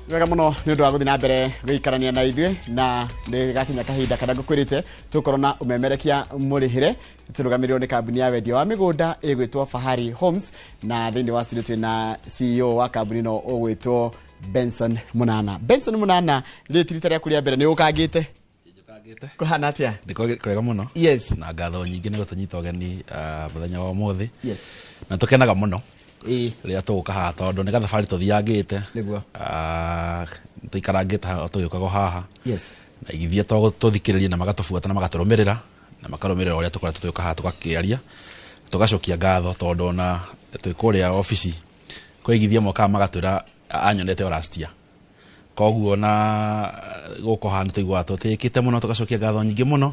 Wega muno nĩ ũndũ wa gũthiĩ na mbere gũikarania na ithuĩ, na nĩ gakinya kahinda karĩa ngũkwĩrĩte tũkorwo na ũmemerekia mũrĩhĩre tũrũgamĩrĩrwo nĩ kambuni ya wendia wa mĩgũnda ĩgwĩtwo Fahari Homes, na thĩinĩ wa studio twĩna CEO wa kambuni ĩno ũgwĩtwo Benson Munana. Benson Munana, rĩrĩ ti rita rĩaku rĩa mbere, nĩ ũkangĩte? Njũkangĩte. Kũhana atĩa? Nĩ kwega mũno. Na ngatho nyingĩ nĩ gũtũnyita ũgeni mũthenya wa ũmũthĩ. Na tũkenaga mũno rĩrĩa tũgũka haha tondũ nĩ gathabarĩ tũthiangĩte. Tũikarangĩte haha tũgĩũkaga haha. Na igithia tũthikĩrĩrie na magatũbuata na magatũrũmĩrĩra na makarũmĩrĩra ũrĩa tũkoretwo tũgĩũka haha tũgakĩaria, tũgacokia ngatho tondũ ona twĩ kũrĩa obici kwĩ igithia mokaga magatwĩra anyonete o last year. Koguo na gũkũ haha nĩ tũiguaga tũtĩĩkĩte mũno, tũgacokia ngatho nyingĩ mũno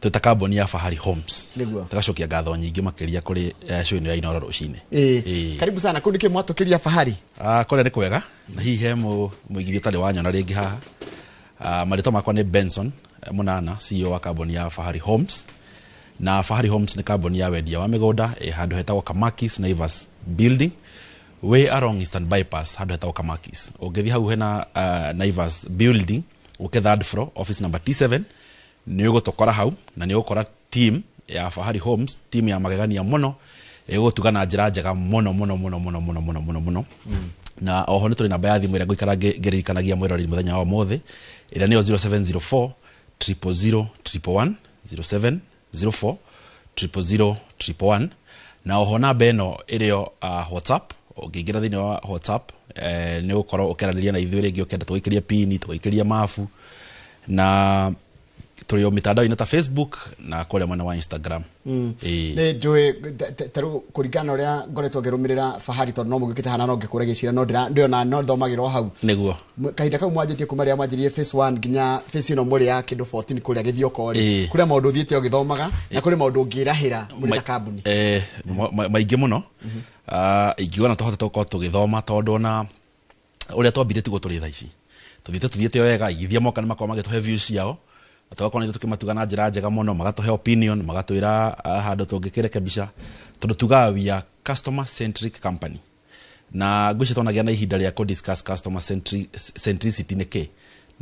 twĩ ta kambuni ya Fahari Homes. Tũgacokia ngatho nyingĩ makĩria kũrĩ show ĩno ya Inooro rũcinĩ. Karibu sana. Kũu nĩkĩ mwatũkĩria Fahari? Kũrĩa nĩ kwega na hihi he mũigithia ũtarĩ wanyona rĩngĩ haha. Marĩtwa makwa nĩ Benson Munana, CEO wa kambuni ya Fahari Homes. Na Fahari Homes nĩ kambuni ya wendia wa mĩgũnda ĩ handũ hetagwo Kamakis Naivas Building, way along Eastern Bypass, handũ hetagwo Kamakis. Ũngĩthiĩ hau hena Naivas Building, ũke third floor, office number T7, nĩ ũgũtũkora hau na nĩ ũgũkora team ya Fahari Homes, team ya magegania mũno, ĩgũgũtuga na njĩra njega mũno mũno mũno mũno mũno mũno mũno mũno. Na oho nĩ tũrĩ namba ya thimũ ĩrĩa ngũikara ngĩririkanagia mwĩroreri mũthenya wa ũmũthĩ, ĩrĩa nĩyo 0704 000 111, 0704 000 111. Na oho namba ĩno ĩrĩo WhatsApp. Ũngĩingĩra thĩinĩ wa WhatsApp, nĩ ũgũkorwo ũkĩaranĩria na ithuĩ rĩngĩ ũkĩenda tũgũikĩrie pini, tũgũikĩrie mabu, na tũrĩ o mĩtandao-inĩ ta Facebook na kũrĩa mwena wa Instagram. Nĩ njũĩ ta rĩu kũringana na ũrĩa ngoretwo ngĩrũmĩrĩra Fahari, tondũ no mũgĩũkĩte haha na no ngĩkũra gĩcira, no ndĩrona no thomagĩra o hau. Kahinda kau mwanjĩtie kuma rĩrĩa mwanjĩrĩrie phase 1 nginya phase ĩno mũrĩ ya kĩndũ 14 kũrĩa Gĩthioko rĩ, kũrĩa maũndũ ũthiĩte ũgĩthomaga na kũrĩ maũndũ ũngĩrahĩra mũrĩ ta kambuni. Maingĩ mũno. Ingiuga na tũhote tũkorwo tũgĩthoma tondũ ona ũrĩa twambire tiguo tũrĩ thaa ici, tũthiĩte o wega. Igithia moka nĩ makoragwo magĩtũhe views ciao na tũgakorwo nĩ tũkĩmatuga na njĩra njega mũno, magatũhe opinion, magatwĩra handũ tũngĩkĩrekebisha, tondũ tugaga we are customer centric company, na ngwĩciria twanagĩa na ihinda rĩa kũ discuss customer centricity nĩ kĩ,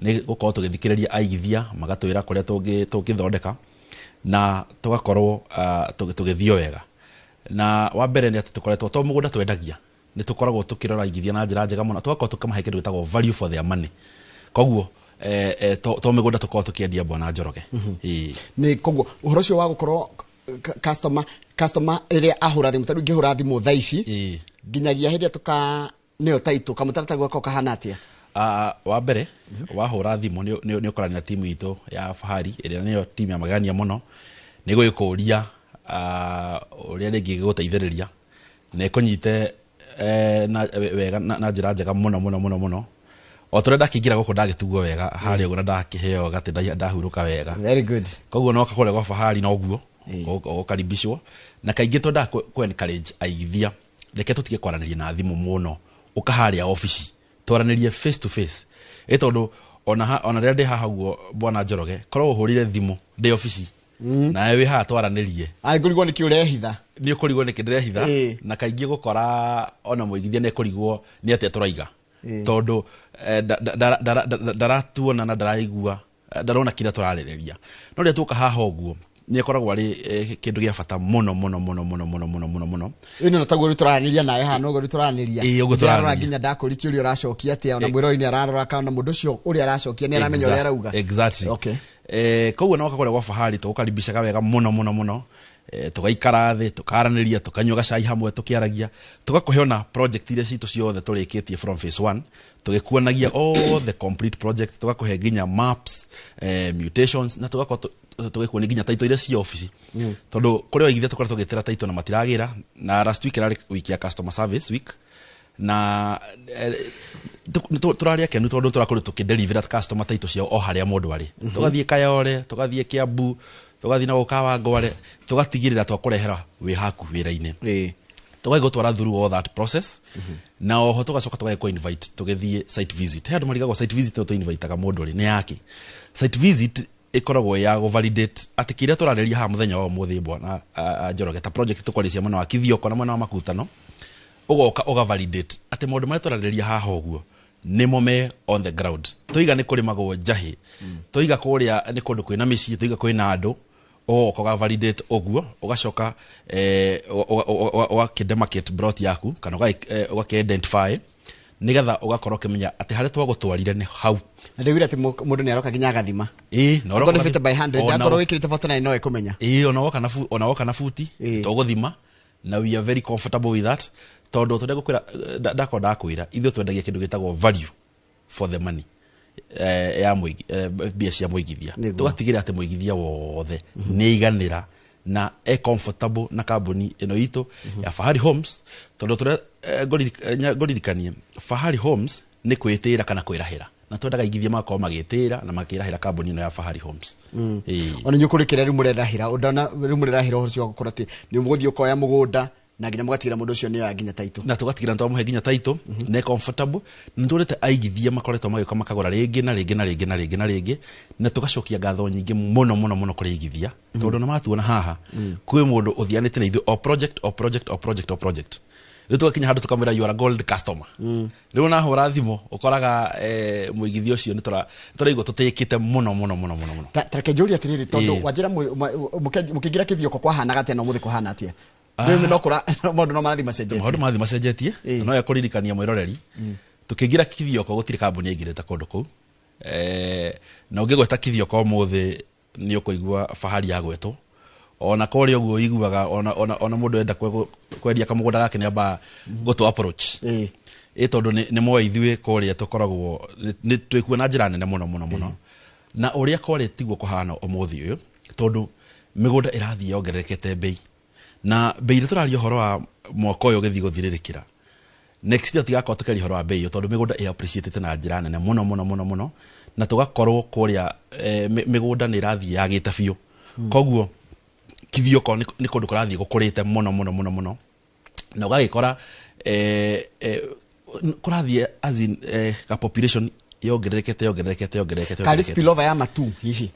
nĩ gũkorwo tũgĩthikĩrĩria aigithia magatwĩra kũrĩa tũngĩthondeka na tũgakorwo tũgĩthiĩ o wega. Na wa mbere nĩ atĩ tũkoretwo to mũgũnda twendagia, nĩ tũkoragwo tũkĩrora aigithia na njĩra njega mũno, tũgakorwo tũkĩmahe kĩndũ gĩtagwo value for their money. Koguo to mĩgũnda tũkoragwo tũkĩendia, bwana Njoroge. Nĩ koguo ũhoro ũcio wa gũkorwo customer rĩrĩa ahũra thimũ, ta rĩu ingĩhũra thimũ thaa ici nginyagia hĩndĩ ĩrĩa tũka nĩyo taitũ, kamũtaratara gako kahana atĩa? Wa mbere wahũra thimũ nĩ ũkorania na timu itũ ya Fahari, ĩrĩa nĩyo timu ya magegania mũno, nĩ gũgĩkũria ũrĩa rĩngĩ ĩgũgũteithĩrĩria na ĩkũnyite na wega na njĩra njega mũno mũno mũno mũno. O tũrĩa ndakĩingĩra gũkũ ndagĩtuo wega harĩa ũguo na ndakĩheo gatĩ ndahurũka wega. Very good. Koguo noka kũrĩa gwa Fahari noguo ũkaribishwo, na kaingĩ twendaga kũ encourage aigithia, reke tũtige kwaranĩria na thimũ mũno, ũka harĩa obici twaranĩrie face to face, ĩ tondũ ona rĩrĩa ndĩ haha ũguo, bwana Njoroge, korwo ũhũrire thimũ ndĩ obici nawe wĩ haha twaranĩrie, Arĩ ngũrigwo nĩkĩ ũrehitha. Nĩ ũkũrigwo nĩkĩ ndĩrehitha. Na kaingĩ gũkora ona mũigithia nĩ ekũrigwo nĩ atĩa tũraiga, tondũ ndaratuona na ndaraigua, ndarona kĩrĩa tũrarĩrĩria. No rĩrĩa tuoka haha ũguo nĩ ĩkoragwo arĩ kĩndũ gĩa bata mũno mũno mũno mũno mũno mũno mũno mũno. Ĩno no taguo rĩu tũraranĩria nawe haha, noguo rĩu tũraranĩria. Ĩĩ, ũguo Ndĩrarora tũraranĩria. nginya ndakũria kĩũria ũracokia atĩa, ona mwĩrori nĩ ararora kana mũndũ ũcio ũrĩa aracokia nĩ aramenya ũrĩa arauga. Exactly. Koguo noka kũrĩa gwa Fahari tũgũkaribishaga wega mũno mũno mũno, tũgaikara thĩ, tũkaranĩria, tũkanyua gacai hamwe tũkĩaragia, tũgakũhe ona project iria citũ ciothe tũrĩkĩtie from phase 1, tũgĩkuonagia all the complete project, tũgakũhe nginya maps, mutations, na tũgakorwo tũgĩkuonia nginya title iria cia obici, tondũ kũrĩa waigithia tũkorwo tũgĩtĩra title na matiragĩra. Na last week ĩrarĩ week ya customer service week, na tũrarĩ akenu tondũ tũrakorwo tũkĩdeliver customer title ciao o harĩa mũndũ arĩ. Tũgathiĩ Kayole, tũgathiĩ Kiambu, tũgathiĩ na gũka Wangware, tũgatigĩrĩra twakũrehera wĩ haku wĩra-inĩ, tũgagĩgũtwara through all that process. Na oho tũgacoka tũgagĩkũ invite tũgĩthiĩ site visit. He andũ marigagwo site visit ĩno tũinvitaga mũndũ rĩ nĩ yake. Site visit ĩkoragwo ya gũ validate atĩ kĩrĩa tũrarĩria haha mũthenya wa ũmũthĩ, bwana Njoroge, ta project tũkwarĩcia mwena wa Kithioko na mwena wa Makutano, ũgoka ũga validate atĩ maũndũ marĩa tũrarĩrĩria haha ũguo Nĩmo me on the ground. Tũiga nĩ kũrĩmagwo njahĩ, tũiga kũrĩa nĩ kũndũ kwĩna mĩciĩ, tũiga kwĩna andũ, ũgoka ũga validate ũguo, ũgacoka ũgakĩ-demarcate plot yaku kana ũgakĩ identify, nĩgetha ũgakorwo ũkĩmenya atĩ harĩa twagũtwarire nĩ hau. Na ndĩwire atĩ mũndũ nĩ aroka nginya agathima. Ĩĩ, na Akorwo ũroka nĩ 50 by 100, akorwo wĩkĩrĩte 49 no ĩkũmenya. Ĩĩ, ona woka na buti, tũgũthima, na we are very comfortable with that, tondũ tũrĩa ngũkwĩra, ndakorwo ndakwĩra ithuĩ twendagia kĩndũ gĩtagwo value for the money, ya mũigi, mbia cia mũigithia. Tũgatigĩrĩra atĩ mũigithia wothe nĩ aiganĩra na e comfortable na kambuni ĩno itũ ya Fahari Homes, tondũ tũrĩa ngũririkanie Fahari Homes nĩ kwĩtĩra kana kwĩrahĩra, na twendaga aigithia magakorwo magĩtĩra na makĩrahĩra kambuni ĩno ya Fahari Homes. Ĩĩ. Ona inyuĩ kũrĩ kĩrĩa rĩu mũrerahĩra, ndona rĩu mũrerahĩra ũhoro ũcio wa gũkorwo atĩ nĩ mũgũthiĩ ũkoya mũgũnda na nginya mũgatigĩra mũndũ ũcio nĩoya nginya title. Na tũgatigĩra nĩtwamũhe nginya title, nĩ comfortable. Nĩ tũrĩte aigithia makoretwo magĩũka makagũra rĩngĩ na rĩngĩ na rĩngĩ na rĩngĩ na rĩngĩ, na tũgacokia ngatho nyingĩ mũno mũno mũno kũrĩ aigithia, tondũ ona matuona haha kwĩ mũndũ ũthianĩte na ithuĩ o project, o project, o project, o project. Rĩu tũgakinya handũ tũkamwĩra, "You are a gold customer." Rĩu nahũra thimũ ũkoraga mũigithia ũcio nĩ tũraigua tũtĩkĩte mũno mũno mũno mũno mũno. Ta reke njũrie atĩrĩrĩ, tondũ wanjĩra mũkĩingĩra Kĩthioko kwahanaga atĩa na ũmũthĩ kũhana atĩa? Rĩu no kũra maũndũ no marathiĩ macenjetie. Maũndũ marathiĩ macenjetie. No ekũririkania mwĩroreri, tũkĩingĩra Kithioko gũtirĩ kambuni yaingĩrĩte kũndũ kũu, na ũngĩgweta Kithioko ũmũthĩ nĩ ũkũigua Fahari yagwetwo. Ona kũrĩa ũguo ũiguaga ona mũndũ enda kwendia kamũgũnda gake nĩ ambaga gũtũ approach. Ĩ tondũ nĩ moĩ ithuĩ kũrĩa tũkoragwo nĩ twĩkuo na njĩra nene mũno mũno mũno, na ũrĩa kwarĩ tiguo kũhana ũmũthĩ ũyũ, tondũ mĩgũnda ĩrathiĩ yongererekete bei, na bei ĩrĩa tũraria ũhoro wa mwaka ũyũ ũgĩthiĩ gũthirĩrĩkĩra, next year tigakorwo tũkĩaria ũhoro wa bei ĩyo, tondũ mĩgũnda ĩ appreciated na njĩra nene mũno mũno mũno mũno, na tũgakorwo kũrĩa mĩgũnda nĩ ĩrathiĩ yagĩte biũ. Koguo Kithioko nĩ kũndũ kũrathiĩ gũkũrĩte mũno mũno mũno mũno, na ũgagĩkora kũrathiĩ as in, ka population yongererekete, yongererekete, yongererekete, Karĩ yongererekete. Spillover ya Matu hihi?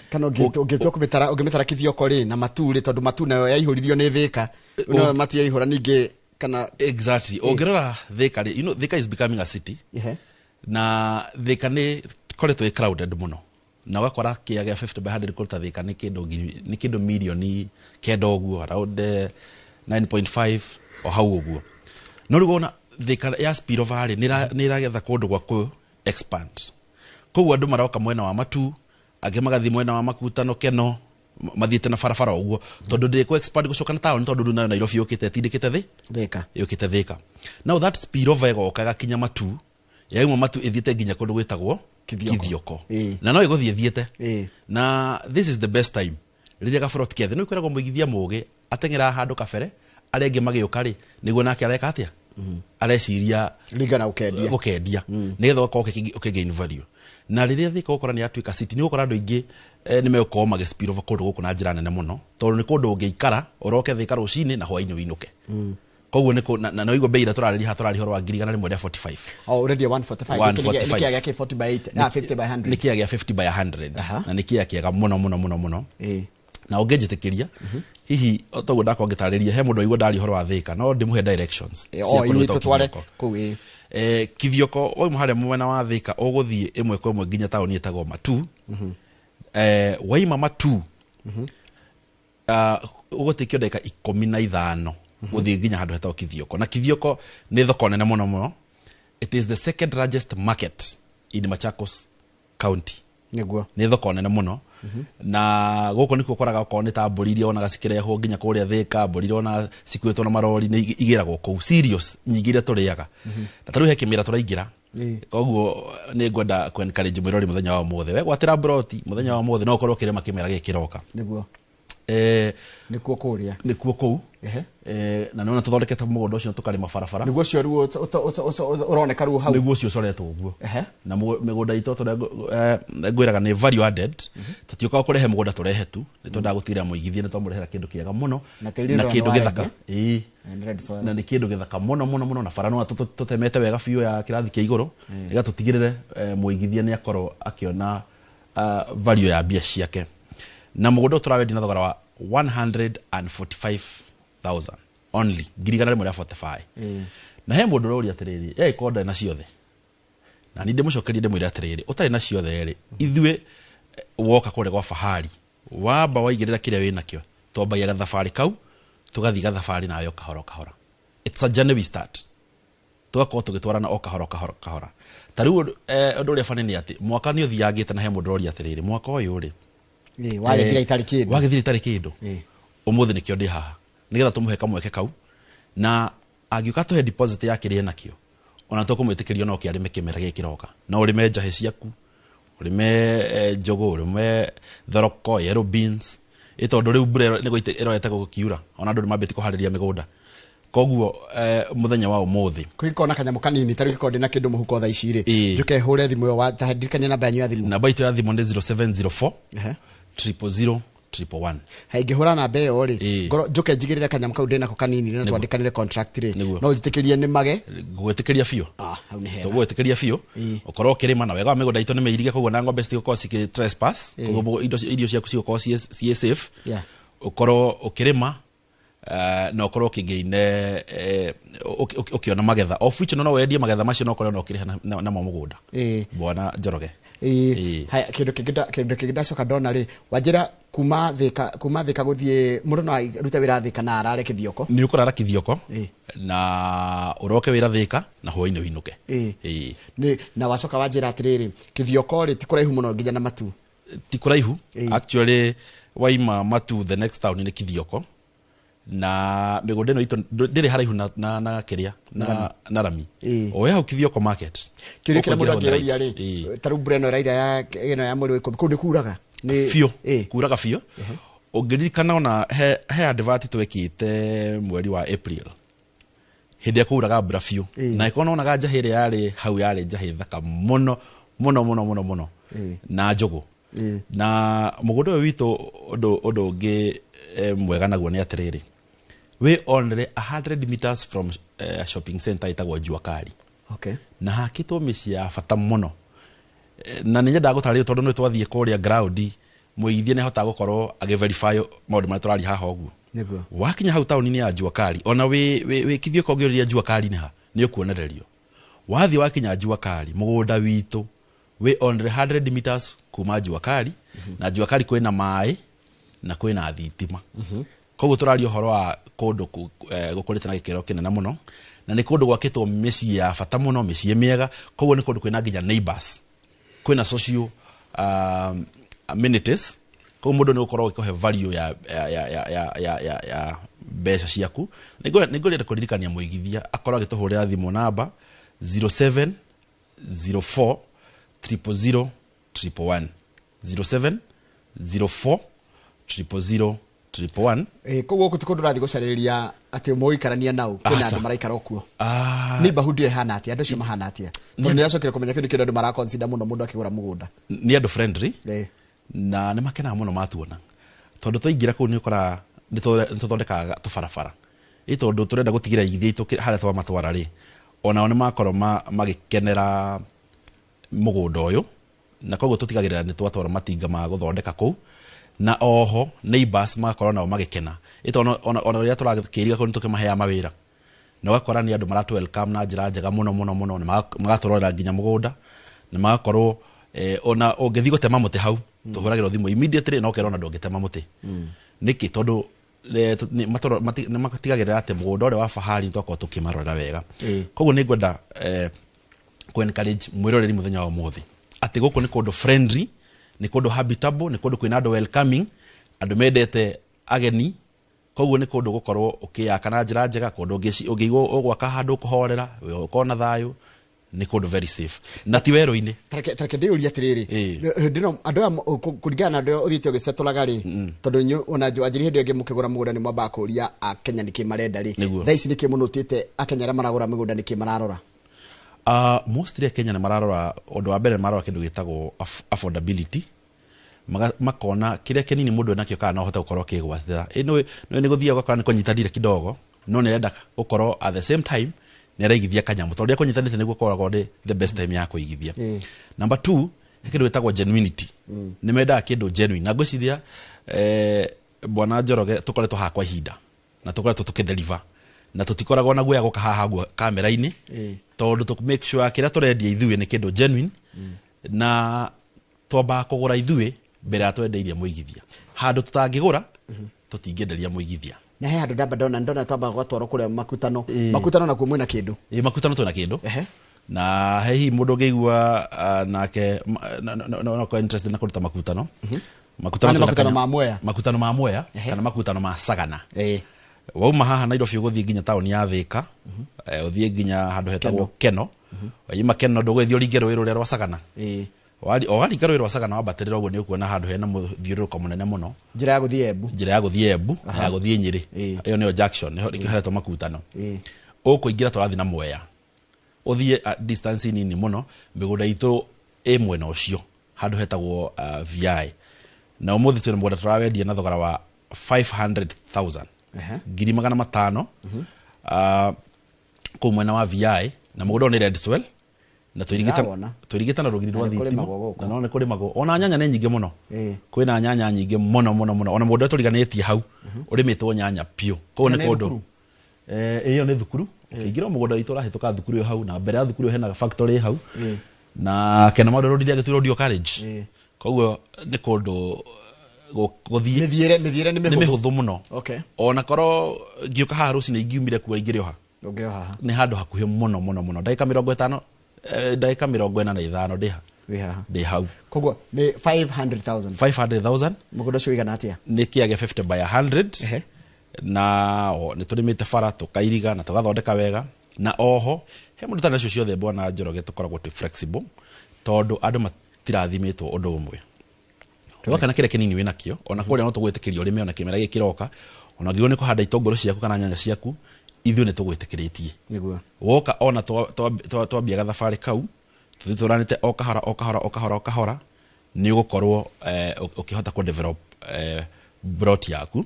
Kana ũngĩtua kũmĩtara, ũngĩmĩtara Kithioko rĩ na Matu rĩ, tondũ Matu nayo yaihũririo nĩ Thĩka, no Matu yaihũra ningĩ kana? Exactly. Ũngĩrora Thĩka rĩ, Thĩka is becoming a city. Na Thĩka nĩ koretwo ĩ crowded mũno, na ũgakora kĩa gĩa 50 by 100 kũruta Thĩka nĩ kĩndũ nĩ kĩndũ mirioni 9 ũguo, around 9.5 o hau ũguo. No rĩu wona Thĩka ya spillover rĩ, nĩ ĩragetha kũndũ gwa kũ expand, koguo andũ maroka mwena wa Matu, angĩ magathiĩ mwena wa Makutano Keno, mathiĩte na barabara ũguo, tondũ ndĩ kũ expand gũcoka na taũni, tondũ rĩu nayo Nairobi yũkĩte ĩtindĩkĩte thĩ Thĩka. Yũkĩte Thĩka. Now that spillover ĩgoka ĩgakinya Matu, yauma Matu ĩthiĩte nginya kũndũ gwĩtagwo Kithioko. Kithioko. Na no ĩgũthiĩ ĩthiĩte. Na this is the best time rĩrĩa gaboroti kethĩ nĩ kwĩragwo mũigithia mũgĩ ateng'eraga handũ kabere arĩa angĩ magĩũka rĩ, nĩguo nake areka atĩa, areciria ringana gũkendia. Gũkendia nĩgetha ũgakorwo ũkĩ gain value. Na rĩrĩa Thĩka ũgũkora nĩ yatuĩka city, nĩ ũgũkora andũ aingĩ nĩ megũkorwo magĩ spill over kũndũ gũkũ na njĩra nene mũno, tondũ nĩ kũndũ ũngĩikara ũroke Thĩka rũcinĩ na hwaĩ-inĩ ũinũke. Koguo nĩ na waigua bei ĩrĩa tũrarĩria haha, tũrarĩria ũhoro wa 145,000. Oh, ũrendia 145? 145. Nĩ kĩa gĩa 40 by 8, ah, 50 by 100. Nĩ kĩa gĩa 50 by 100. Na nĩ kĩa kĩega mũno mũno mũno mũno. Na ũngĩnjĩtĩkĩria hihi, o toguo ndakorwo ngĩtarĩria, he mũndũ waigua ndaria ũhoro wa Thĩka, no ndĩmũhe directions cia O kũndũ ĩ gwĩtagwo tũtware Kithioko. kũu ĩ. Kithioko wauma harĩa mwena wa Thĩka ũgũthiĩ ĩmwe kwa ĩmwe nginya taũni ĩtagwo Matu. Waima Matu, ũgũtĩkio ndagĩka 15 gũthiĩ nginya handũ hetagwo Kithioko. Na Kithioko nĩ thoko nene mũno mũno. It is the second largest market in Machakos County. Nĩ thoko nene mũno, na gũkũ nĩkuo ũkoraga okorwo nĩ ta mbũri iria wonaga cikĩrehwo nginya kũrĩa Thĩka, mbũri iria wonaga cikuĩtwo na marori nĩ igĩragwo kũu, cereals nyingĩ iria tũrĩaga. Na ta rĩu he kĩmera tũraingĩra, koguo nĩ ngwenda kũ encourage mwĩrori mũthenya wa ũmũthĩ, wegwatĩra mburoti mũthenya wa ũmũthĩ no ũkorwo ũkĩrĩma kĩmera gĩkĩ kĩroka. Nĩkuo kũrĩa. Nĩkuo kũu. Na nĩwona tũthondekete mũgũnda ũcio tũkarĩma barabara. Nĩguo ũcio rĩu ũroneka rĩu hau. Nĩguo ũcio ũcoretwo ũguo. Na mĩgũnda itũ tũrĩa ngwĩraga nĩ value added, tũtiũkaga kũrehe mũgũnda tũrehe tu, nĩ twendaga gũtigĩrĩra mũigithia nĩ twamũrehera kĩndũ kĩega mũno. Na tĩri na ũrĩa kĩndũ wa gĩthaka. red. Ĩĩ. And red soil. Na nĩ kĩndũ gĩthaka mũno mũno mũno, na bara no tũtemete wega biũ ya kĩrathi kĩa igũrũ, nĩgetha tũtigĩrĩre mũigithia nĩ akorwo akĩona value ya mbia ciake. Na mũgũnda ũyũ tũrawendia na thogora wa 145,000 only, 145,000. Na he mũndũ ũroria atĩrĩrĩ, yagĩkorwo ndarĩ na ciothe. Na ni ndĩmũcokerie ndĩmwĩre atĩrĩrĩ, ũtarĩ na ciothe rĩ, ithuĩ woka kũrĩa gwa Fahari, wamba waigĩrĩra kĩrĩa wĩnakĩo, twambagia gathabarĩ kau, tũgathiĩ gathabarĩ nawe o kahora o kahora. It's a journey we start, tũgakorwo tũgĩtwarana o kahora kahora kahora. Ta rĩu ũndũ ũrĩa bani nĩ atĩ mwaka nĩ ũthiangĩte, na he mũndũ ũroria atĩrĩrĩ, mwaka ũyũ rĩ, wagĩthira itarĩ kĩndũ. Wagĩthira itarĩ kĩndũ. Ũmũthĩ nĩkĩo ndĩ haha, nĩgetha tũmũhe kamweke kau, na angĩũka tũhe deposit ya kĩrĩa enakĩo, ona tũkũmwĩtĩkĩria no kĩarĩme kĩmera gĩkĩ kĩroka. No ũrĩme njahĩ ciaku, ũrĩme njũgũ, ũrĩme thoroko, yellow beans, ĩ tondũ rĩu mbura nĩguo ĩroete gũkiura, ona andũ nĩ mambĩtie kũharĩria mĩgũnda. Koguo mũthenya wa ũmũthĩ Kũngĩkorwo na kanyamũ kanini, ta rĩu gĩkorwo ndĩna kĩndũ mũhuko thaa ici rĩ, njũke hũre thimũ ĩyo ta ndirikania namba yanyu ya thimũ. Namba itũ ya thimũ nĩ 0704 000 111. Ingĩhũra namba ĩyo rĩ, ngorwo njũke njigĩrĩre kanyamũ kau ndĩnako kanini na twandĩkanĩre contract rĩ, no njĩtĩkĩrie nĩmage? Ngũgwĩtĩkĩria biũ. Ah, hau nĩ hega. Tũgwĩtĩkĩria biũ ũkorwo ũkĩrĩma, na wega wa mĩgũnda itũ nĩ mĩirige, koguo na ng'ombe citigũkorwo cikĩ trespass, koguo irio ciaku cigũkorwo ciĩ safe. Ũkorwo ũkĩrĩma na ũkorwo ũkĩgĩine ũkĩona magetha, of which no wendie magetha macio no ũkorwo na ũkĩrĩha namo mũgũnda. Bwana Njoroge. Haya, kĩndũ kĩngĩ ndacoka ndona rĩ, wanjĩra kuma Thĩka gũthiĩ, mũndũ no arute wĩra Thĩka na arare Kĩthioko? Nĩ ũkũrara Kithioko na ũroke wĩra Thĩka na hwainĩ ũinũke. Nĩ na wacoka wanjĩra atĩrĩrĩ, Kĩthioko rĩ, ti kũraihu mũno nginya na Matu? Ti kũraihu. Actually, waima Matu, the next town nĩ Kithioko, na mĩgũnda ĩno itũ ndĩrĩ haraihu na kĩrĩa na rami, o hau Kithioko market. Kĩũria kĩrĩa mũndũ Ũkũingĩra on the angĩũria right. rĩ, ta rĩu mbura ĩno ĩraira ya ĩno ya mweri wa 10, kũu nĩ kuraga? Biũ. Kuraga biũ. Ũngĩririkana ona he advert twekĩte mweri wa April, hĩndĩ ĩrĩa kwauraga mbura biũ, na ĩkorwo nonaga njahĩ ĩrĩa yarĩ hau, yarĩ njahĩ thaka mũno mũno mũno mũno mũno, na njũgũ. Na mũgũnda ũyũ witũ, ũndũ ũngĩ mwega naguo nĩ atĩrĩrĩ, wĩ only 100 meters from shopping center ĩtagwo Jua Kali, na hakĩtwo mĩciĩ ya bata mũno. Na nĩ nyendaga gũtarĩria tondũ nĩ twathiĩ kũrĩa ground, mũigithia nĩ ahotaga gũkorwo agĩ-verify maũndũ marĩa tũraria haha ũguo. Wakinya hau taũni-inĩ ya Jua Kali, ona wĩ Kithioko, ũngĩũrĩria Jua Kali nĩ ha, nĩ ũkuonererio. Wathiĩ wakinya Jua Kali, mũgũnda witũ wĩ only 100 meters kuma Jua Kali, na Jua Kali kwĩna maĩ na kwĩna thitima. Koguo tũraria ũhoro wa kũndũ gũkũrĩte na gĩkĩro kĩnene mũno, na nĩ kũndũ gwakĩtwo mĩciĩ ya bata mũno, mĩciĩ mĩega. Koguo nĩ kũndũ kwĩna nginya neighbors, kwĩna social amenities. Koguo mũndũ nĩ gũkorwo ũgĩkũhe value ya mbeca ciaku. Nĩ ngwenda kũririkania mũigithia akorwo agĩtũhũrĩra thimũ namba 0704 000 111, 0704 000 111. Koguo gũkũ ti kũndũ ũrathiĩ gũcarĩria atĩ mũgũikarania nau, kwĩna Aca. andũ maraikara o kuo? Ah. Neighborhood ĩyo ĩhana atĩa? Andũ acio mahana atĩa? Tondũ nĩ ndacokire kũmenya kĩndũ kĩrĩa andũ maraconsider mũno mũndũ akĩgũra mũgũnda. Nĩ andũ friendly, na nĩ makenaga mũno matuona, tondũ twaingĩra kũu nĩ ũkoraga nĩ tũthondekaga tũbarabara, ĩ tondũ tũrenda gũtigĩra igithia itũ harĩa twamatwara rĩ, onao nĩ makorwo magĩkenera mũgũnda ũyũ. Na koguo tũtigagĩrĩra nĩ twatwara matinga ma gũthondeka kũu, na oho neighbors magakorwo nao magĩkena, ĩ tondũ ona rĩrĩa tũrakĩiriga kũu nĩ tũkĩmaheaga mawĩra, na ũgakora nĩ andũ maratũ welcome na njĩra njega mũno mũno mũno, na magatũrorera nginya mũgũnda, na magakorwo ona ũngĩthiĩ gũtema mũtĩ hau, tũhũragĩrwo thimũ immediately, na ũkerwo ona ndũngĩtema mũtĩ. Nĩkĩ? Tondũ nĩ matigagĩrĩra atĩ mũgũnda ũrĩa wa Fahari nĩ twakorwo tũkĩmarorera wega. Koguo nĩ ngwenda kũ encourage mwĩroreri mũthenya wa ũmũthĩ atĩ gũkũ nĩ kũndũ friendly, nĩ kũndũ habitable, nĩ kũndũ kwĩna andũ welcoming, andũ mendete ageni. Koguo nĩ kũndũ gũkorwo ũkĩyaka na njĩra njega, kũndũ ũngĩigua ũgwaka handũ ũkũhorera, ũkorwo na thayũ, nĩ kũndũ very safe na ti werũ-inĩ. Tareke ndĩyũrie atĩrĩrĩ, hĩndĩ ĩno andũ aya kũringana na andũ arĩa ũthiĩte ũgĩcetũraga rĩ, tondũ inyuĩ ona wanjĩrire hĩndĩ ĩyo ĩngĩ mũkĩgũra mũgũnda nĩ mwambaga kũũria Akenya nĩkĩ marenda rĩ, thaa ici nĩkĩ mũnũtĩte Akenya arĩa maragũra mĩgũnda, nĩkĩ mararora? Mostly Kenya nĩ mararora, ũndũ wa mbere nĩ mararora kĩndũ gĩtagwo affordability. Makona kĩrĩa kĩnini mũndũ enakĩo kana no ahote gũkorwo akĩgwatĩra. Ĩ nĩ nĩ gũthiaga ũgakora nĩ kũnyitanire kidogo, no nĩ arenda gũkorwo at the same time nĩ araigithia kanyamũ, tondũ rĩrĩa kũnyitanĩte nĩguo koragwo nĩ the best time ya kũigithia. Number two, he kĩndũ gĩtagwo genuinity. Nĩ mendaga kĩndũ genuine, na ngwĩciria bwana Njoroge, tũkoretwo haha kwa ihinda na tũkoretwo tũkĩdeliver. Na tũtikoragwo na guoya gũka haha guo kamera-inĩ, tondũ tũ make sure kĩrĩa tũrendia ithuĩ nĩ kĩndũ genuine, na twambaga kũgũra ithuĩ mbere ya twendeirie mũigithia. Handũ tũtangĩgũra, tũtingĩenderia mũigithia. Na he handũ ndamba ndona twamba gwatwarwo kũrĩa Makutano. Makutano nakuo mwĩna kĩndũ? Ĩ, Makutano twĩna kĩndũ. Na he hihi mũndũ ũngĩigua nake no akorwo interested na kũruta Makutano. Makutano twĩna Makutano ma Mwea. Makutano ma Mwea kana Makutano ma Sagana. Wauma haha Nairobi ũgũthiĩ nginya taũni ya Thika, ũthiĩ nginya handũ hetagwo Keno. Waima Keno ndũgũgĩthiĩ ũringe rũĩ rũrĩa rwa Sagana. O waringa rũĩ rwa Sagana wambatĩrĩra ũguo nĩ ũkuona handũ hena mũthiũrũrũko mũnene mũno. Njĩra ya gũthiĩ Embu. Njĩra ya gũthiĩ Embu na ya gũthiĩ Nyĩrĩ. Ĩyo nĩyo junction, nĩho nĩkĩo heretwo Makutano. Ũkũingĩra tũrathiĩ na Mwea, ũthiĩ distance nini mũno, mĩgũnda itũ ĩ mwena ũcio handũ hetagwo VI. Na ũmũthĩ twĩna mũgũnda tũrawendia na thogora wa 500,000, 500,000, kũu mwena wa VI. Na mũgũnda ũyũ nĩ red soil na tũirigĩte Ndĩrawona. tũirigĩte na rũgiri rwa Na nĩ thitima. kũrĩmagwo gũkũ. Na no nĩ kũrĩmagwo, ona nyanya nĩ nyingĩ mũno. Kwĩna nyanya nyingĩ mũno mũno mũno. Ona mũgũnda ũrĩa tũriganĩtie hau ũrĩmĩtwo nyanya biũ. Kũu nĩ Na nĩ kũndũ thukuru? Ĩyo nĩ thukuru. Ũkĩingĩra mũgũnda witũ ũrahĩtũka thukuru ĩyo hau, na mbere ya thukuru ĩyo hena factory hau. Na Kena Maũndũ Road ĩrĩa ĩgĩtuĩrwo College. Koguo nĩ kũndũ gũthiĩ Mĩthiĩre nĩ nĩ mĩhũthũ. Mĩhũthũ mũno. Ona korwo ngĩũka haha rũcinĩ ingiumire kuo ingĩrĩ o ha? Ũngĩrĩ o haha. Nĩ handũ hakuhĩ mũno mũno mũno, ndagĩka 50, ndagĩka 45 ndĩ ha? Wĩ haha. Ndĩ hau. Koguo nĩ 500,000? 500,000. Mũgũnda ũcio ũigana atĩa? Nĩ kĩage 50 by 100. Na nĩ tũrĩmĩte bara, tũkairiga na tũgathondeka wega. Na oho he mũndũ ũtarĩ nacio ciothe, bwana Njoroge, tũkoragwo twĩ flexible tondũ andũ matirathimĩtwo ũndũ ũmwe. Woka na kĩrĩa kĩnini wĩnakĩo, ona kũrĩa no tũgwĩtĩkĩria ũrĩme ona kĩmera gĩkĩ kĩroka. Ona ũngĩgwo nĩ kũhanda itũngũrũ ciaku kana nyanya ciaku, ithuĩ nĩ tũgwĩtĩkĩrĩtie. Woka ona twambia gathabarĩ kau, tũthiĩ tũranĩte o kahora o kahora o kahora o kahora, nĩ ũgũkorwo ũkĩhota kũ develop plot yaku.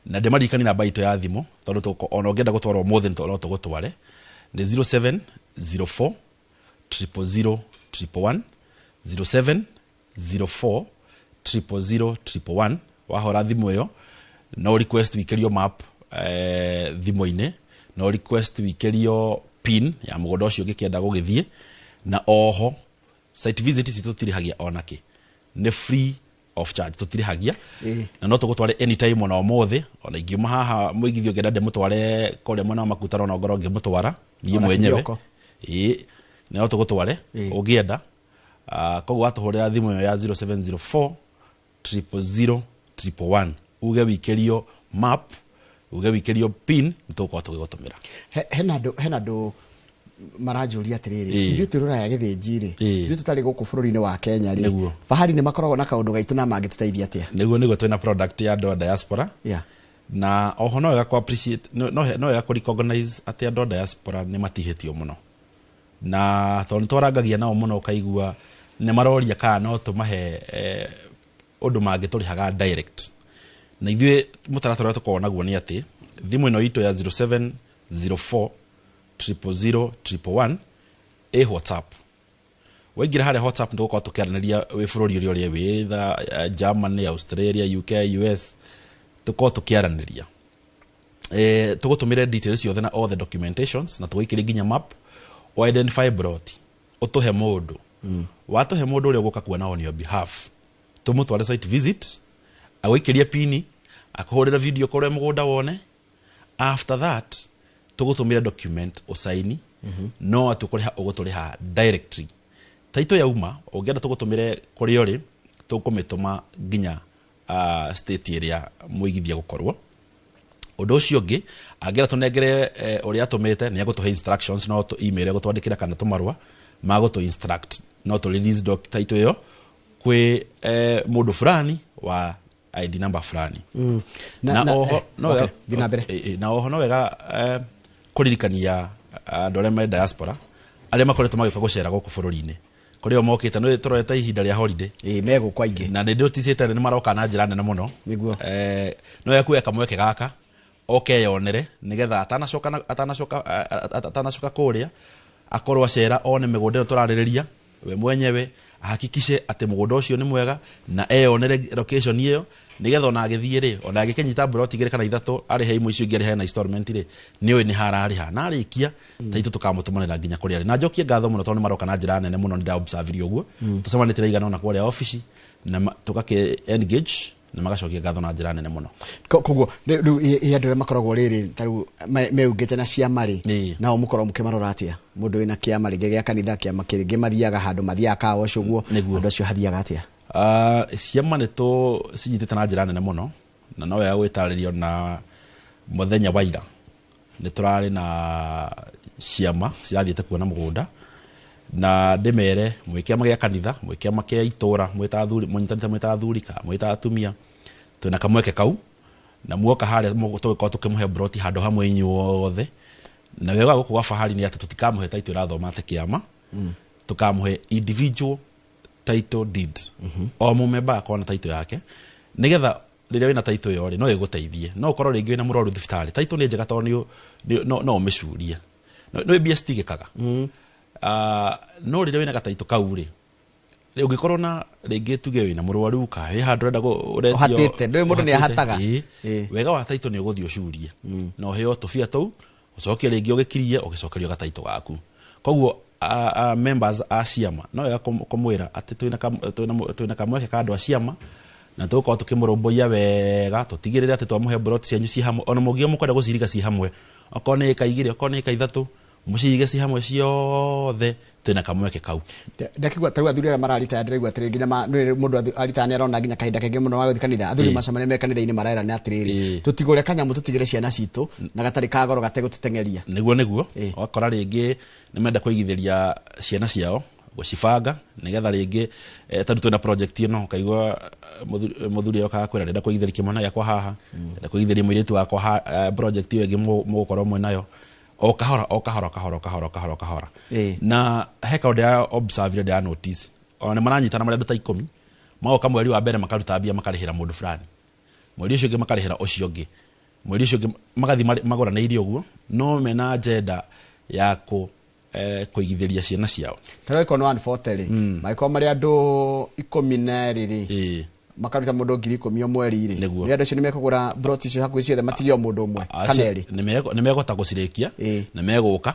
Na ndĩmaririkanie namba itũ ya thimũ, tondũ ona ũngĩenda gũtwarwo ũmũthĩ no tũgũtware, nĩ 0704 000 111, 0704 000 111. Wahora thimũ ĩyo no request wikĩrio map thimũ-inĩ, no request wikĩrio pin ya mũgũnda ũcio ũngĩkĩenda gũgĩthiĩ. Na oho site visit citũ tũtirĩhagia ona kĩ, nĩ free of charge, tũtirĩhagia. Na no tũgũtware anytime, ona ũmũthĩ, ona ingiuma haha mũigithio ũngĩenda ndĩmũtware kũrĩa mwena wa Makutano, na ngorwo ngĩmũtwara niĩ Ona mwenyewe. kĩroko. Ĩĩ, no tũgũtware ũngĩenda. Koguo watũhũrĩra thimũ ĩyo ya 0704 000 111, uge wikĩrio map, uge wikĩrio pin, nĩ tũgũkorwo tũgĩgũtũmĩra. Hena andũ maranjũria atĩrĩrĩ, ithuĩ twĩ rũraya gĩthĩnji rĩ, ithuĩ tũtarĩ gũkũ bũrũri-inĩ wa Kenya rĩ, Fahari nĩ makoragwo na kaũndũ gaitũ na mangĩtũteithia atĩa? Nĩguo twĩna product ya andũ a diaspora. Na oho no wega kũ appreciate, no wega kũ recognize atĩ andũ a diaspora nĩ matihĩtio mũno, na tondũ nĩ twarangagia nao mũno, ũkaigua nĩ maroria kana no tũmahe ũndũ mangĩtũrĩhaga direct. Na ithuĩ mũtaratara ũrĩa tũkoragwo naguo nĩ atĩ thimũ ĩno itũ ya 0704 000 111 ĩ WhatsApp. Waingĩra harĩa WhatsApp nĩ tũgũkorwo tũkĩaranĩria wĩ bũrũri ũrĩa ũrĩa wĩ, either Germany, Australia, UK, US, tũkorwo tũkĩaranĩria, tũgũtũmĩre details ciothe na all the documentations, na tũgũikĩrie nginya map o identify plot, ũtũhe mũndũ, watũhe mũndũ ũrĩa ũgũka kuona on your behalf, tũmũtware site visit, agũikĩrie pini, akũhũrĩre video kũrĩa mũgũnda wone. After that tũgũtũmĩre document ũsaini, no atĩ ũkũrĩha ũgũtũrĩha directly. Taito yauma ũngĩenda tũgũtũmĩre kũrĩa ũrĩ, tũkũmĩtũma nginya state ĩrĩa mũigithia gũkorwo. Ũndũ ũcio ũngĩ, angĩenda tũnengere ũrĩa atũmĩte, nĩ egũtũhe instructions, no tũ email egũtwandĩkĩra kana tũmarũa ma gũtũ instruct no tũ release doc title ĩyo kwĩ mũndũ fulani wa ID number fulani. Na oho no Okay, thiĩ na mbere. Na oho no wega kũririkania andũ arĩa me diaspora, arĩa makoretwo magĩũka gũcera gũkũ bũrũri-inĩ, kũrĩ o mokĩte nĩ tũrorete ihinda rĩa holiday. Ĩĩ, megũkũ aingĩ. Na nĩ ndĩnoticĩte nĩ maroka na njĩra nene mũno. No ekuoya kamweke gaka oke yonere, nĩgetha atanacoka kũrĩa akorwo acera one mĩgũnda ĩno tũrarĩrĩria, we mwenyewe ahakikishe atĩ mũgũnda ũcio nĩ mwega na eyonere location ĩyo. Nĩgetha ona agĩthiĩ rĩ, ona agĩkĩnyita mburoti igĩrĩ kana ithatũ, arĩhe imwe, icio ingĩ arĩhe na installment rĩ, nĩ ũĩ nĩ hararĩha na arĩkia taitũ tũkamũtũmanĩra nginya kũrĩa arĩ. Na njokie ngatho mũno tondũ nĩ maroka na njĩra nene mũno. Nĩ ndaobservire ũguo, tũcemanĩtie na igana ona kũrĩa obici na tũgakĩ engage na magacokia ngatho na njĩra nene mũno. Koguo rĩu ĩ andũ arĩa makoragwo rĩrĩ ta rĩu meungĩte na ciama rĩ, nao mũkorwo mũkĩmarora atĩa? Mũndũ wĩna kĩama rĩngĩ gĩa kanitha, kĩama kĩngĩ mathiaga handũ, mathiaga car wash ũguo, andũ acio hathiaga atĩa? Ciama nĩ tũ cinyitĩte na njĩra nene mũno, na no wega gwĩtarĩrio na mũthenya wa ira nĩ tũrarĩ na ciama cirathiĩte kuona mũgũnda, na ndĩmere mwĩ kĩama gĩa kanitha, mwĩ kĩama kĩa itũra, mwĩ ta athuri mũnyitanĩte, mwĩ ta athuri kana mwĩ ta atumia, twĩna kamweke kau na muoka harĩa tũgĩkorwo tũkĩmũhe broti handũ hamwe inyuothe. Na wega wa gũkũ gwa Fahari nĩ atĩ tũtikamũhe title ĩrathoma atĩ kĩama, tũkamũhe individual title deed. O mũmemba akorwo na title yake, nĩgetha rĩrĩa wĩna title ĩyo rĩ, no ĩgũteithie. No ũkorwo rĩngĩ wĩna mũrwaru thibitarĩ, title nĩ njega tondũ no ũmĩcurie. No mbia citigĩkaga. No rĩrĩa wĩna gataitũ kau rĩ, ũngĩkorwo na rĩngĩ tuge wĩna mũrwaru ka wĩ handũ ũrenda ũretio. Ũhatĩte, ndũĩ mũndũ nĩ ũhatĩte, ahataga. Wega wa taitũ nĩ ũgũthiĩ ũcurie na ũheo tũbia tũu, ũcoke rĩngĩ ũgĩkirie ũgĩcokerio gataitũ gaku. Koguo members a ciama no wega kũmwĩra atĩ twĩna kamweke ka andũ a ciama na tũgũkorwo tũkĩmũrũmbũiya wega, tũtigĩrĩre atĩ twamũhe broti cianyu ciĩ hamwe. Ona mũngiuga mũkwenda gũciriga ciĩ hamwe, okorwo nĩ ĩka igĩrĩ, okorwo nĩ ĩka ithatũ, mũcige ciĩ hamwe ciothe, twĩna kamweke kau. Ndakigua tarĩu athuri arĩa mararitaya, ndĩraigua atĩrĩrĩ, nginya nĩ mũndũ aritaya nĩ arona nginya kahinda kaingĩ mũno wa gũthiĩ kanitha. Athuri macemania me kanitha-inĩ marerana atĩrĩrĩ, tũtigũre kanyamũ, tũtigĩre ciana citũ na gatarĩ ka goro gategũtũteng'eria. Nĩguo. Ũgakora rĩngĩ nĩ menda kũigithĩria ciana ciao, gũcibanga nĩgetha rĩngĩ tondũ twĩna project ĩno, ũkaigua mũthuri oka akwĩra, ndĩrenda kũigithĩria kĩmwana gĩakwa haha, ndĩrenda kũigithĩria mũirĩtu wakwa project ĩyo ĩngĩ mũgũkorwo mwĩ nayo o kahora, o kahora, kahora, kahora, kahora, kahora. Na he kaũndũ ya observe ndĩra notice, ona nĩ maranyitana marĩ andũ ta 10, magoka mweri wa mbere makaruta mbia, makarĩhĩra mũndũ fulani, mweri ũcio ũngĩ makarĩhĩra ũcio ũngĩ, mweri ũcio ũngĩ magathiĩ magũranĩirie ũguo, no mena agenda ya kũigithĩria ciana ciao. Tarĩu ĩkorwo nĩ 140 rĩ, mangĩkorwo marĩ andũ 12 rĩ, makaruta mũndũ 10,000 o mweri rĩ, nĩ andũ acio nĩ mekũgũra broti icio hakuhĩ ciothe, matige o mũndũ ũmwe kana erĩ. Nĩ mekũhota gũcirĩkia na megũka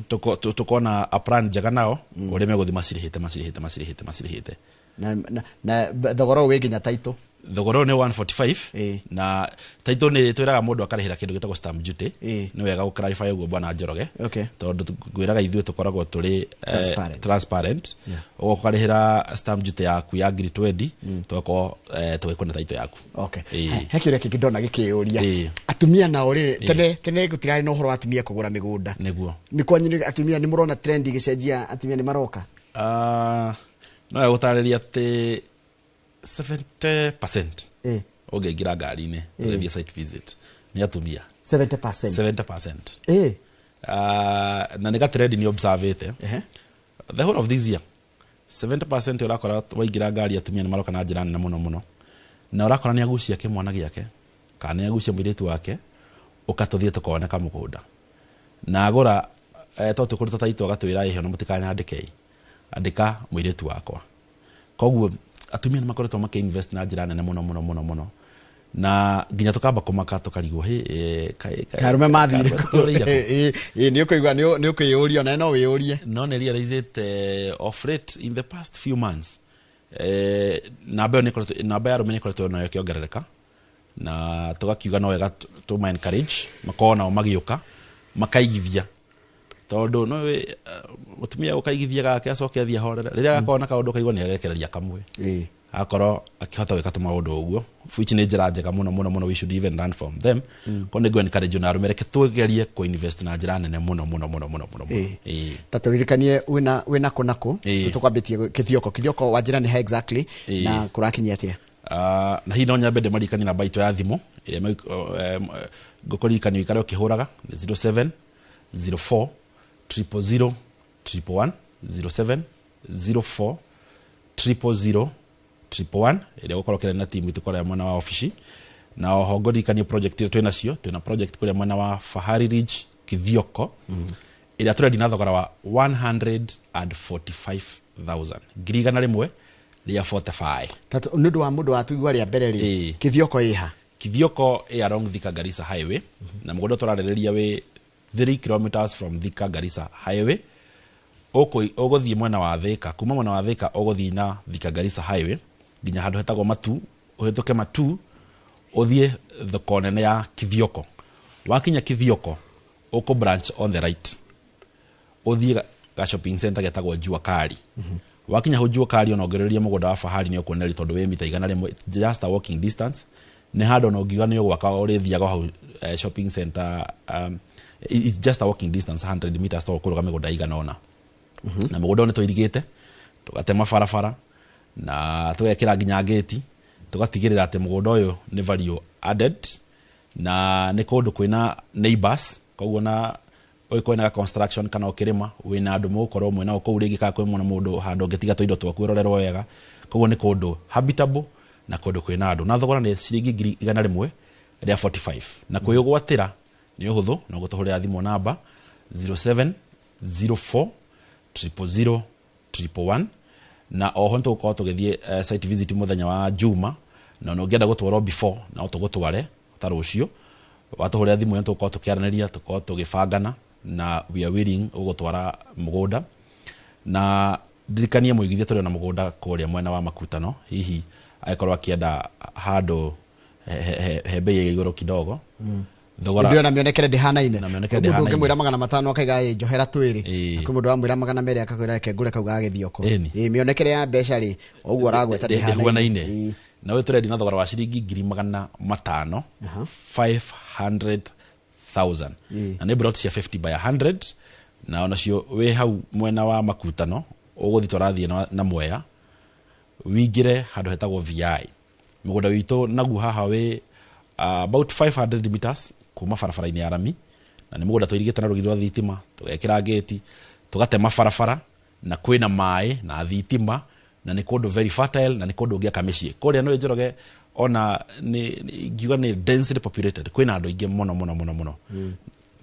tũkona a plan njega nao ũrĩa megũthiĩ macirĩhĩte, macirĩhĩte, macirĩhĩte, macirĩhĩte. Na thogora ũyũ wĩ nginya taitũ? Thogora ũyũ nĩ 145. Na taitũ nĩ twĩraga mũndũ akarĩhĩra kĩndũ gĩtagwo stamp duty. Nĩ wega gũ clarify ũguo, bwana Njoroge, tondũ ngwĩraga ithuĩ tũkoragwo tũrĩ Transparent. Transparent. Ũgoka ũkarĩhĩra stamp duty yaku ya 20,000, tũgakorwo tũgĩkũne taitũ yaku. He kĩũria kĩngĩ ndona gĩkĩyũria. Atumia nao rĩ, tene tene gũtirarĩ na ũhoro wa atumia kũgũra mĩgũnda. Nĩ kwanyu atumia nĩ mũrona trend igĩcenjia, atumia nĩ maroka? No wega gũtarĩria atĩ 70% ũngĩingĩra ngari-inĩ ũgĩthiĩ site visit nĩ atumia. 70%? 70%. Na nĩ gatrend nĩ observĩte the whole of this year, 70% ũrakora waingĩra ngari atumia nĩ maroka na njĩra nene mũno mũno, na ũrakora nĩ agucia kĩmwana gĩake kana nĩ agucia mũirĩtu wake, ũka tũthiĩ tũkone kamũgũnda na agũra to tũkũruta taitũ, agatwĩra, ĩhĩ, ona mũtikanyandĩkei, andĩka mũirĩtu wakwa. Koguo atumia nĩ makoretwo makĩ-invest na njĩra nene mũno mũno mũno mũno, na nginya tũkamba kũmaka tũkarigwo, hĩ, Karume mathire karume tũkĩũrĩire kũ? Ĩ, nĩ ũkũigua nĩ ũkwĩyũria, ona no wĩyũrie. No nĩ realized of late, in the past few months, namba ĩyo nĩ namba ya arũme nĩ ĩkoretwo nayo ĩkĩongerereka, na tũgakiuga no wega tũma encourage makorwo nao magĩũka makaigithia, tondũ no mũtumia gũkaigithia gake acoke athiĩ ahorere, rĩrĩa agakorwo na kaũndũ kaigua nĩ arekereria kamwe, akorwo akĩhota gwĩka tũmaũndũ ũguo, which nĩ njĩra njega mũno mũno mũno. We should even learn from them. Ko nĩ encourage na arũme, reke tũgerie kũ-invest na njĩra nene mũno mũno mũno mũno mũno mũno. Ta tũririkanie wĩna kũ na kũ? Tũkwambĩtie Kithioko. Kithioko wa njĩra nĩ ha exactly, na kũrakinyia atĩa? Na hihi no nyambe ndĩmaririkanie namba itũ ya thimũ ĩrĩa ngũkũririkania ũikare ũkĩhũraga nĩ 07 04 000 111, 07 04 000 111, ĩrĩa ũgũkorwo ũkĩaria na timu itũ kũrĩa mwena wa obici. Na oho ngũririkanie project ĩrĩa twĩ nacio. Twĩna project kũrĩa mwena wa Fahari Ridge Kithioko, ĩrĩa tũrendia na thogora wa 145,000, 145,000. rĩa 45. Nĩ ũndũ wa mũndũ watuigua rĩa mbere rĩ, Kithioko ĩha? Kithioko ĩ along Thika Garissa Highway, na mũgũnda tũrarĩrĩria wĩ 3 kilometers from Thika Garissa Highway. Ũgũthiĩ mwena wa Thika, kuma mwena wa Thika ũgũthiĩ na Thika Garissa Highway nginya handũ hetagwo Matu, ũhĩtũke Matu ũthiĩ thoko nene ya Kithioko. Wakinya Kithioko ũkũ branch on the right, ũthiĩ ga shopping center getagwo Jua Kali. Wakinya hau Jua Kali, ona ũngĩrĩrĩria mũgũnda wa Fahari nĩ ũkuonereria, tondũ wĩ mita 100, it's just a walking distance. Nĩ handũ ona ũngiuga nĩ ũgwaka ũrĩthiaga hau shopping center, it's just a walking distance, 100 meters, to kũrũga mĩgũnda igana ũna. Na mũgũnda ũyũ nĩ tũirigĩte, tũgatema barabara na tũgekĩra nginya ngĩti, tũgatigĩrĩra atĩ mũgũnda ũyũ nĩ value added, na nĩ kũndũ kwĩna neighbors. Koguo na ũgĩkorwo na construction kana ũkĩrĩma, wĩna andũ mũgũkorwo mwĩnao kũu rĩngĩ, kana kwĩ mũno mũndũ handũ ũngĩtiga tũindo twaku ũrorerwo wega. Koguo nĩ kũndũ habitable na kũndũ kwĩna andũ, na thogora nĩ ciringi 145,000, na kwĩgwatĩra nĩ ũhũthũ, no gũtũhũrĩra thimũ namba 0704 000 111. Na oho nĩ tũgũkorwo tũgĩthiĩ site visit mũthenya wa Juma, na ona ũngĩenda gũtwarwo before no tũgũtware ta rũciũ. Watũhũrĩra thimũ ĩyo tũgũkorwo tũkĩaranĩria, tũkorwo tũgĩbangana, na we are willing gũgũtwara mũgũnda. Na ndirikanie mũigithia tũrĩ na mũgũnda kũrĩa mwena wa Makutano, hihi angĩkorwo akĩenda handũ he bei ya igũrũ kidogo, thogora Ndĩrona mĩonekere ndĩhanaine. Na mĩonekere Mũndũ ndĩhanaine. ũngĩmwĩra 500 akaiga, "Ĩ, njohera twĩrĩ." Kwĩ mũndũ wamwĩra 200 akakwĩra, "Reke ngũre kau ga Gĩthioko." Ĩ, mĩonekere ya mbeca rĩ, ũguo ũragweta ndĩhanaine. Ndĩhuanaine. Na ũyũ tũrendia na thogora wa ciringi 500,000, 500,000. Na nĩ plot cia 50 by 100, na onacio wĩ hau mwena wa Makutano. Ũgũthiĩ tũrathiĩ na Mwea, wingĩre handũ hetagwo VI. Mũgũnda witũ naguo haha wĩ about 500 meters kuma barabara-inĩ ya rami, na nĩ mũgũnda tũirigĩte na rũgiri rwa thitima, tũgekĩra ngĩti, tũgatema barabara, na kwĩna maĩ na thitima, na nĩ kũndũ very fertile, na nĩ kũndũ ũngĩaka mĩciĩ kũrĩa. Nĩ Njoroge, ona nĩ ingiuga nĩ densely populated, kwĩna andũ aingĩ mũno mũno mũno mũno.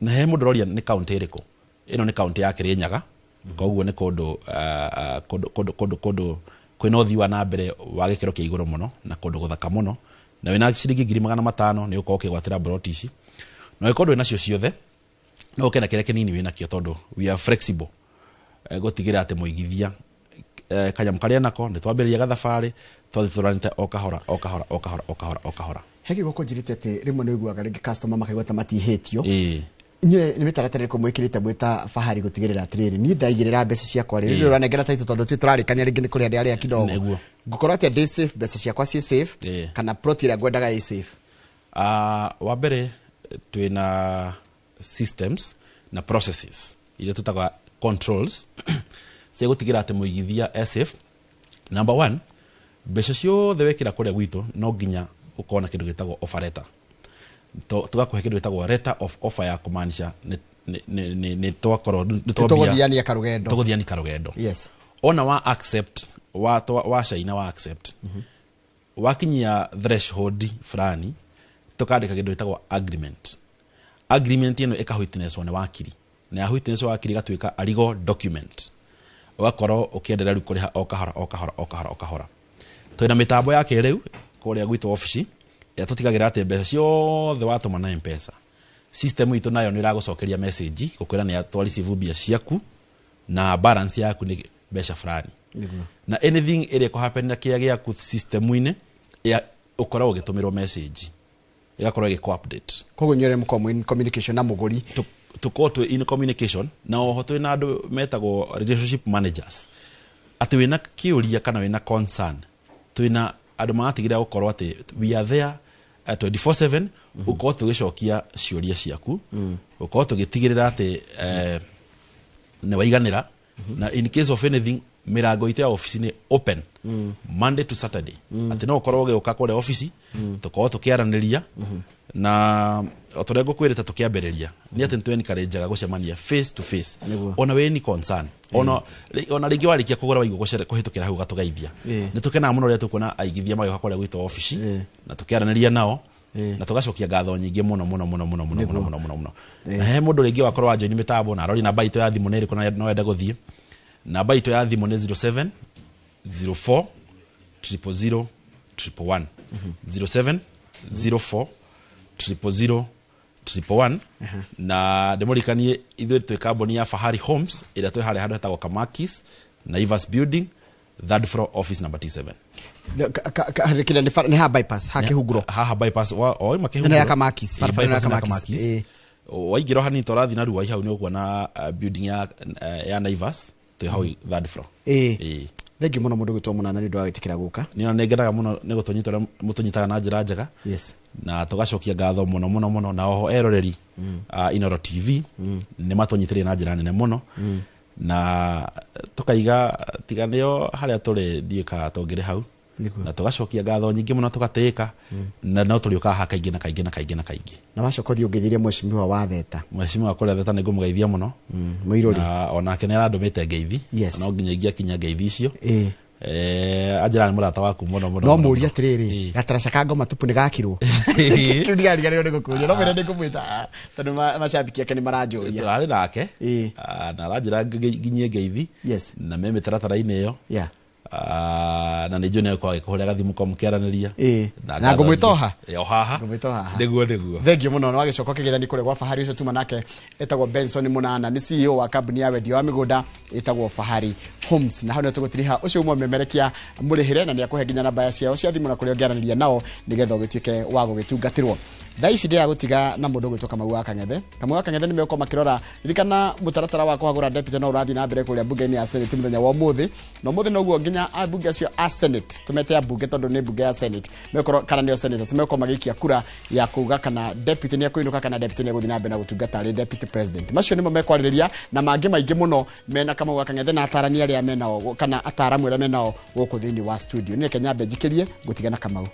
Na he mũndũ ũroria nĩ kaunti ĩrĩkũ ĩno? Nĩ kaunti ya Kĩrĩnyaga. Koguo nĩ kũndũ kũndũ kwĩna ũthii wa na mbere wa gĩkĩro kĩa igũrũ mũno, na kũndũ gũthaka mũno. Na wĩna ciringi 500,000 nĩ ũkorwo ũkĩgwatĩra broti ici, na ũngĩkorwo ndũrĩ nacio ciothe, no ũke na kĩrĩa kĩnini wĩnakĩo, tondũ we are flexible. Gũtigĩrĩra atĩ mũigithia kanyamũ karĩa nako nĩ twambĩrĩria gathabarĩ, twathiĩ tũranĩte o kahora o kahora o kahora o kahora o kahora. He kiugo kũnjĩrĩte atĩ rĩmwe nĩ ũiguaga rĩngĩ customer makaigua ta matihĩtio. Inyuĩ nĩ mĩtaratara ĩrĩkũ mwĩkĩrĩte mwĩta Fahari gũtigĩrĩra atĩrĩrĩ, niĩ ndaigĩrĩra mbeca ciakwa rĩ, rĩrĩ ũranengera taitũ, tondũ ti tũrarĩkania rĩngĩ nĩ kũrĩa ndĩarĩa kidogo, ngũkorwo atĩa ndĩ safe, mbeca ciakwa ciĩ safe, kana plot ĩrĩa ngwendaga ĩ safe? Wa mbere twĩna systems na processes iria tũtaga controls cia gũtigĩra atĩ mũigithia e safe. Number one, mbeca ciothe wekĩra kũrĩa gwitũ no nginya ũkorwo na kĩndũ gĩtagwo offer letter. Tũgakũhe kĩndũ gĩtagwo letter of offer ya kũmaanisha nĩ twakorwo nĩ twambia tũgũthiania karũgendo. Tũgũthiani karũgendo. Ona wa accept wa caina wa accept, wakinyia threshold fulani, tukandika kĩndũ gĩtagwo agreement. Agreement ĩno ĩkawitnesswo nĩ wakiri, na ya witnesswo wakiri ĩgatuĩka a legal document, ũgakorwo ũkĩenderea rĩu kũrĩha o kahora o kahora o kahora o kahora. Twĩna mĩtambo ya kĩrĩu kũrĩa gwitũ obici ĩrĩa tũtigagĩrĩra atĩ mbeca ciothe watũma na M-Pesa, system itũ nayo nĩ ĩragũcokeria message gũkwĩra nĩ twa receive mbia ciaku na balance yaku nĩ mbeca fulani. Na anything ĩrĩa ĩkũhappen na kĩa gĩaku system-inĩ ya ũkoragwo ũgĩtũmĩrwo message, ĩgakorwo ĩgĩkũ update. Koguo inyuĩ mũkoragwo mwĩ in communication na mũgũri? Tũkorwo twĩ in communication, na oho twĩna andũ metagwo relationship managers, atĩ wĩna kĩũria kana wĩna concern, twĩna andũ maratigĩrĩra gũkorwo atĩ we are there 24/7, gũkorwo tũgĩcokia ciũria ciaku, gũkorwo tũgĩtigĩrĩra atĩ nĩ waiganĩra. Na in case of anything, mĩrango itũ ya ofici nĩ open Monday to Saturday, atĩ no ũkorwo ũgĩũka kũrĩa ofici tũkorwo tũkĩaranĩria. Na o ta ũrĩa ngũkwĩrĩte tũkĩambĩrĩria, nĩ atĩ nĩ twencourageaga gũcemania face to face. Ona wĩ ni concern, ona rĩngĩ warĩkia kũgũra waigua kũhĩtũkĩra hau ũgatũgeithia, nĩ tũkenaga mũno rĩrĩa tũkuona aigithia magĩũka kũrĩa gwitũ ofici na tũkĩaranĩria nao, na tũgacokia ngatho nyingĩ mũno mũno mũno mũno mũno mũno mũno mũno mũno. Na he mũndũ rĩngĩ wakorwo wa join mĩtambo na arori namba itũ ya thimũ nĩ ĩrĩkũ, na no ende gũthiĩ, namba itũ ya thimũ nĩ 07 04 000 111, 07 04 000 111. Na ndĩmũririkanie ithuĩ twĩ kambuni ya Fahari Homes ĩrĩa twĩ harĩa handũ hetagwo Kamakis, Naivas Building, third floor, office number T7. Kĩrĩa nĩ nĩ ha bypass ha kĩhunguro? Haha bypass waima Ĩno ya Kamakis, barabara ĩno ya bypass ĩno ya Kamakis, Kamakis. ĩĩ. Waingĩra hanini torathi na ruai hau nĩ ũkuona building ya Naivas, twĩ hau third floor. Ĩĩ. Ĩĩ. Thengiũ mũno mũndũ gwĩtwo Mũnana nĩ ũndũ wa gwĩtĩkĩra gũka. Nĩ nĩ ngenaga mũno nĩ gũtũnyita ũrĩa mũtũnyitaga na njĩra njega. Na tũgacokia ngatho mũno mũno mũno na oho eroreri a Inoro TV nĩ matũnyitĩrĩire na njĩra nene mũno, na tũkaiga tiga nĩo harĩa tũrĩ ndiũĩ kana tũngĩrĩ hau. Na tũgacokia ngatho nyingĩ mũno, tũgatĩĩka, na no tũrĩũkaga haha kaingĩ na kaingĩ na kaingĩ na kaingĩ. Na wacoka ũthiĩ ũngeithirie mheshimiwa wa Theta. Mheshimiwa kũrĩa Theta nĩ ngũmũgeithia mũno. Mũirũri. Na onake nĩ arandũmĩte ngeithi. No nginya ingĩakinya ngeithi icio. Anjĩra nĩ mũrata waku mũno mũno No mũno, mũũrie mũno. atĩrĩrĩ, gataraca ka ngoma tupu nĩ gakirwo? Kĩu ndigariganĩrwo nĩ gũkũria, no mwĩre nĩ ngũmwĩta, tondũ macambĩki ake nĩ maranjũria. Tũrarĩ nake. Na aranjĩra nginyie ngeithi. Na me mĩtaratara-inĩ ĩyo. Na nĩ njũĩ nĩ egũkorwo agĩkũhũrĩra gathimũ ko mũkĩaranĩria. Na ngatho ngũmwĩta nyingĩ. o ha? O haha. Ngũmwĩta o haha. Nĩguo. Thengiũ mũno na wagĩcoka ũkĩgeithania kũrĩa gwa Fahari. Ũcio tuma nake etagwo Benson Mũnana, nĩ CEO wa kambuni ya wendia wa mĩgũnda ĩtagwo Fahari Homes. Na hau nĩho tũgũtiriha ũcio ũmwe memerekia mũrĩhĩre, na nĩ akũhe nginya namba ciao cia thimũ na kũrĩa ũngĩaranĩria nao nĩgetha ũgĩtuĩke wa gũgĩtungatĩrwo. Thaa ici ndĩragũtiga na mũndũ ũgwĩtwo Kamau wa Kang'ethe. Kamau wa Kang'ethe nĩ megũkorwo makĩrora. Ririkana mũtaratara wa kũhagũra deputy no ũrathiĩ na mbere kũrĩa mbunge-inĩ ya Senate mũthenya wa ũmũthĩ, na ũmũthĩ noguo nginya ambunge acio a Senate, tũmete ambunge tondũ nĩ mbunge ya Senate, mekorwo kana nĩo senators, mekorwo magĩikia kura ya kuga kana deputy nĩ ekũinũka kana deputy nĩ egũthiĩ na mbere na gũtungata arĩ deputy president. Macio nĩmo mekwarĩrĩria na mangĩ maingĩ mũno mena Kamau wa Kang'ethe na atarani arĩa menao kana ataramu arĩa menao gũkũ thĩinĩ wa studio. Nĩ reke nyambe njikĩrie ngũtiga na Kamau.